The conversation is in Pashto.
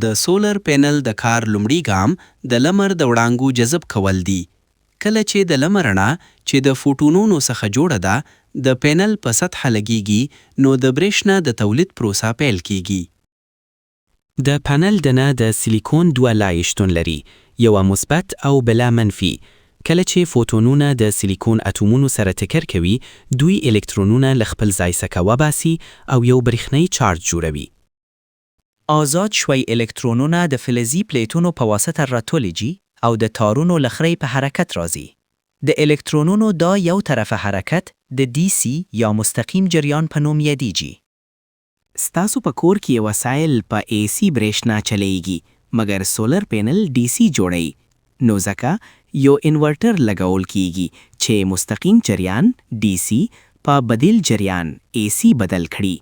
د سولر پينل د کار لومړي ګام د لمر د وړانګو جذب کول دي. کله چې د لمر رڼا چې د فوټونونو څخه جوړه ده د پينل په سطحه لګيږي نو د بريښنا د توليد پروسه پيل کيږي. د پنل دنه د سيليکون دوه لايې شتون لري يوه مثبت او بله منفي. کله چې فوتونونه د سيليکون اتومونو سره تکر کوي دوی الکترونونه له خپل ځای څکه وباسي او یو بريښنايي چارج جوړوي. آزاد شوي الکترونونه د فلزي پليتونو پواسطه راتوليږي او د تارونو له خرې په حرکت راځي. د الکترونونو دا یو طرفه حرکت د DC یا مستقیم جریان په نوم یدیږي. ستاسو په کور کې وسايل په AC بريښنا چليږي مګر سولر پينل DC جوړوي. نو ځکه يو انورټر لګول کيږي چې مستقيم جريان، DC، په بديل جريان، AC، بدل کړي.